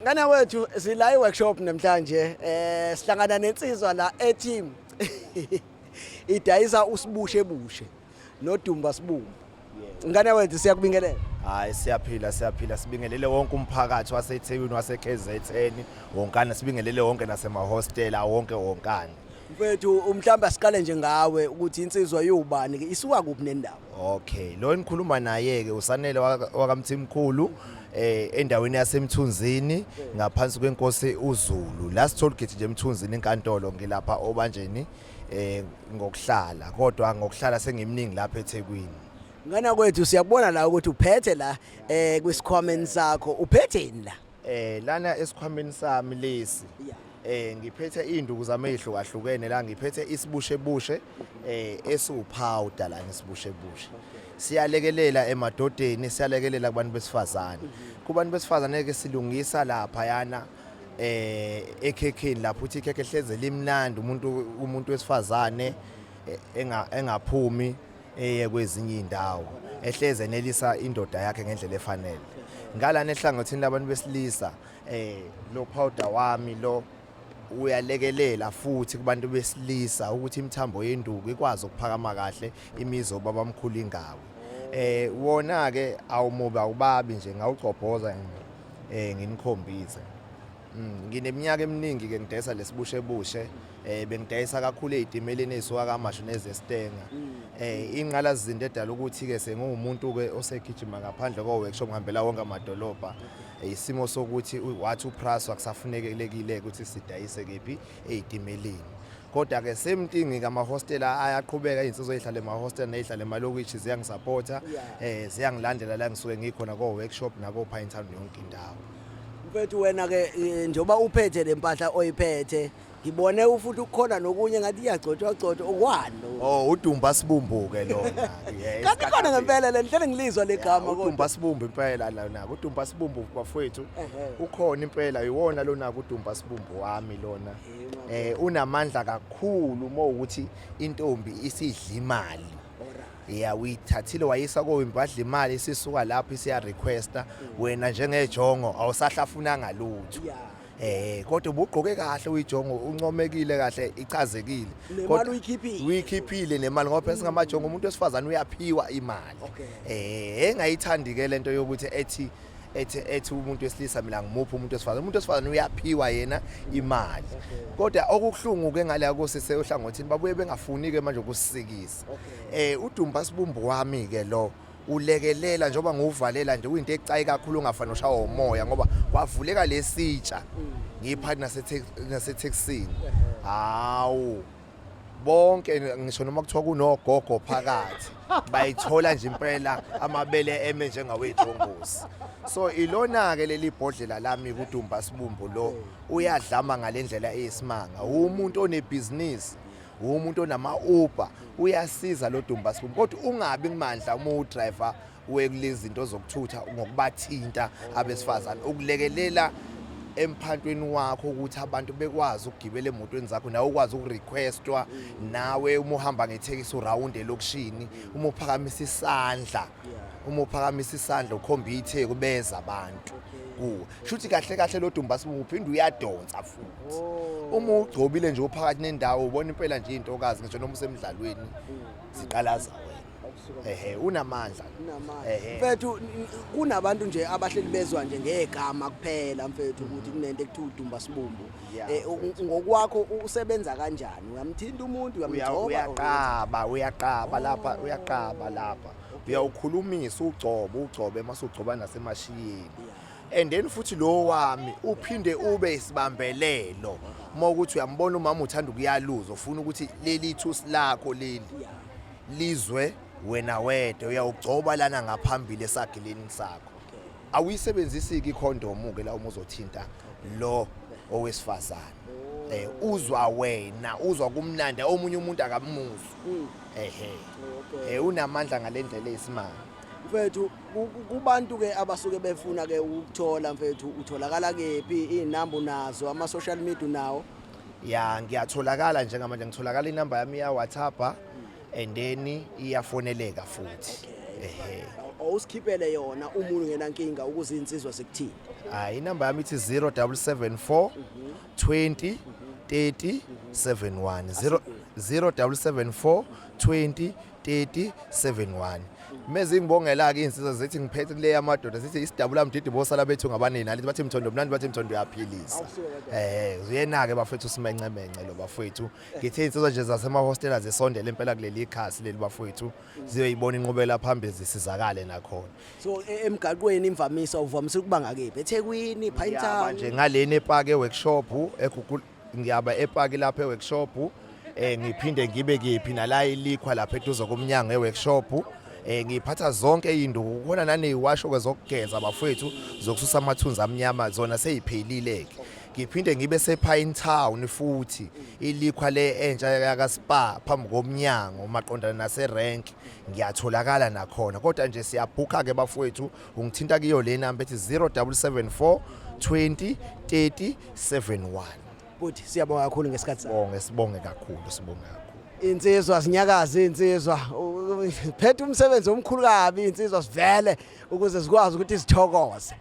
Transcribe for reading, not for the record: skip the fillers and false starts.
Ngane wethu, sila i-workshop namhlanje, sihlangana nensizwa la ethi idayisa usibushe bushe nodumba sibumbu. Ngane wethu, siyakubingelela. Hayi, siyaphila, siyaphila. Sibingelele wonke umphakathi waseThekwini, wase-KZN wonkana, sibingelele wonke nasemahostela wonke wonkana. Mfethu, mhlawumbe asiqale nje ngawe ukuthi insizwa yubani ke, isuka kuphi nendawo? Okay, lo enikhuluma naye ke uSanele wakaMthimkhulu, endaweni yaseMthunzini, ngaphansi kwenkosi uZulu. Last toll gate nje eMthunzini, inkantolo, ngilapha obanjeni ngokuhlala, kodwa ngokuhlala sengimningi lapha eThekwini. Ngane kwethu, siyakubona la ukuthi uphethe la kwisikhwameni sakho, uphetheni la? Lana esikhwameni sami lesi ngiphethe induku zami ezihlukahlukene la, ngiphethe isibushe bushe esiwupowder la, ngisibushe bushe. Siyalekelela emadodeni, siyalekelela kubantu besifazane. Kubantu besifazane ke silungisa lapha yana ekhekheni lapho uthi ikhekhe hleze limnandi, umuntu wesifazane engaphumi eye kwezinye indawo, ehleze nelisa indoda yakhe ngendlela efanele. Ngalana ehlangothini labantu besilisa, lo powder wami lo uyalekelela futhi kubantu besilisa ukuthi imithambo yenduku ikwazi ukuphakama kahle, imizo babamkhulu ingawe. Wona ke awumubi, awubabi nje, ngawugcobhoza nginikhombise. Ngineminyaka eminingi ke ngidayisa lesibushe bushe. Bengidayisa kakhulu ezitimeleni ezisuka KwaMashu nezeStanger. Inqalazinto edala ukuthi ke sengumuntu ke osegijima ngaphandle ko workshop, ngihambela wonke amadolobha. Isimo sokuthi wathi uPrasa kusafunekelekile ukuthi sidayise kephi ezitimeleni. Kodwa ke same thing ke, amahostela ayaqhubeka, izinsizwa ezihlala emahostela nezihlala emalokishi ziyangisupporta, ziyangilandela la ngisuke ngikhona ko workshop nako Pinetown, yonke indawo. Mfethu, wena ke njengoba uphethe le mpahla oyiphethe, ngibone futhi ukukhona nokunye ngathi iyagcotshwa gcotshwa, okwani lokho? Oh, udumba sibumbu ke lona. Yes. Kanti khona ngempela le ngihlele ngilizwa legama kodwa. Udumba sibumbu impela lona, udumba sibumbu bafowethu. Ukhona impela, iwona lona udumba sibumbu wami lona. Unamandla kakhulu uma ukuthi intombi isidla imali. Ya, uyithathile wayisa kowimbadla imali, isisuka lapho isiya requesta wena njengejongo awusahlafunanga lutho. Kodwa ubugqoke kahle, uyijongo, uncomekile kahle, ichazekile. Nemali uyikhiphile. Uyikhiphile nemali, ngoba phela singamajongo, umuntu wesifazane uyaphiwa imali. Engayithandi ke lento yokuthi ethi umuntu wesilisa mina ngimuphi umuntu wesifazane. Umuntu wesifazane uyaphiwa yena imali. Kodwa okuhlungu ke ngale kusise ohlangothini babuye bengafuni ke manje ukusisikisa. Udumba sibumbu wami ke lo ulekelela njengoba ngiwuvalela nje, kuyinto ecayi kakhulu, ungafani ushawa umoya, ngoba kwavuleka lesitsha ngiphathi nasetaxini, hawu, bonke, ngisho noma kuthiwa kunogogo phakathi, bayithola nje impela amabele eme njengawejongosi. So ilona ke leli bhodlela lami kudumba sibumbu lo, uyadlama ngalendlela eyisimanga. Umuntu onebhizinisi, umuntu onama Uber, uyasiza lo dumba sibumbu, kodwa ungabi kumandla uma udriver wekulezi zinto zokuthutha ngokubathinta abesifazane, ukulekelela emphantweni wakho ukuthi abantu bekwazi ukugibela emotweni zakho, nawe ukwazi ukurequestwa nawe uma uhamba ngethekisi urawunde elokishini, uma uphakamisa isandla ukhomba itheku, beza abantu kuwe. Shuthi kahle kahle lo dumba sibumbu uphinde uyadonsa futhi. Uma ugcobile nje uphakathi nendawo, ubona impela nje intokazi, ngisho noma usemdlalweni, ziqalaza wena. Ehe, unamandla. Mfethu, kunabantu nje abahleli bezwa nje ngegama kuphela, mfethu, ukuthi kunento ekuthiwa udumba sibumbu. Ngokwakho usebenza kanjani? Uyamthinta umuntu, uyamgcoba? Uyaqaba, uyaqaba lapha, uyaqaba lapha, uyawukhulumisa, ugcobe, ugcobe mase ugcoba nasemashiyeni. And then futhi lo wami uphinde ube isibambelelo uma ukuthi uyambona umama uthanda ukuyaluza, ufuna ukuthi leli thusi lakho leli lizwe wena wedwa, uyawugcoba lana ngaphambili esagileni sakho. Awuyisebenzisi-ke ikhondomu-ke la uma uzothinta lo owesifazane. Uzwa wena, uzwa kumnandi, omunye umuntu akamuzwa. Ehe. Unamandla ngalendlela eyisimanga. Mfethu, kubantu ke abasuke befuna ke ukuthola, mfethu, utholakala kephi? Inamba unazo, ama social media unawo? Ya, ngiyatholakala njengamanje, ngitholakala, inamba yami iya WhatsApp and then iyafoneleka futhi. Ehe. Awusikhiphele yona umuntu ngenankinga ukuze insizwa zikuthinte. Hayi, inamba yami ithi 0774 20 30 71, 0 0774 20 30 71. Meze ngibongela ke insizwa zithi ngiphethe kule yamadoda, zithi isidabula mdidi bosala bethu ngabanini nalithi, bathi mthondo mnandi, bathi mthondo uyaphilisa. Uyena ke bafethu, simencemence lo bafethu. Ngithe insizwa nje zasemahostela zisondele impela kuleli khasi leli bafethu, ziyoyibona inqubela phambili, zisizakale nakhona. So emgaqweni imvamisa uvamise ukuba ngakephi? eThekwini, Ngiyaba Pinetown? Nje ngaleni epaki eworkshop eGugu, ngiyaba epaki lapha eworkshop, ngiphinde ngibe kephi nala ilikhwa lapha eduze komnyango eworkshop. Ngiphatha zonke izinduku khona, naneziwasho ke zokugeza bafethu, zokususa amathunzi amnyama, zona seyiphelile ke. Ngiphinde ngibe sePine Town futhi, ilikhwa le entsha yaka Spa phambi komnyango maqondana nase rank, ngiyatholakala nakhona. Kodwa nje siyabhukha ke bafowethu, ungithinta kuyo le number ethi 0774 20 30 71. Buthi, siyabonga kakhulu ngesikhathi sakho. Bonge, sibonge kakhulu, sibonge kakhulu. Insizwa sinyakaza, insizwa phethe umsebenzi omkhulu kabi, insizwa sivele ukuze sikwazi ukuthi sithokoze.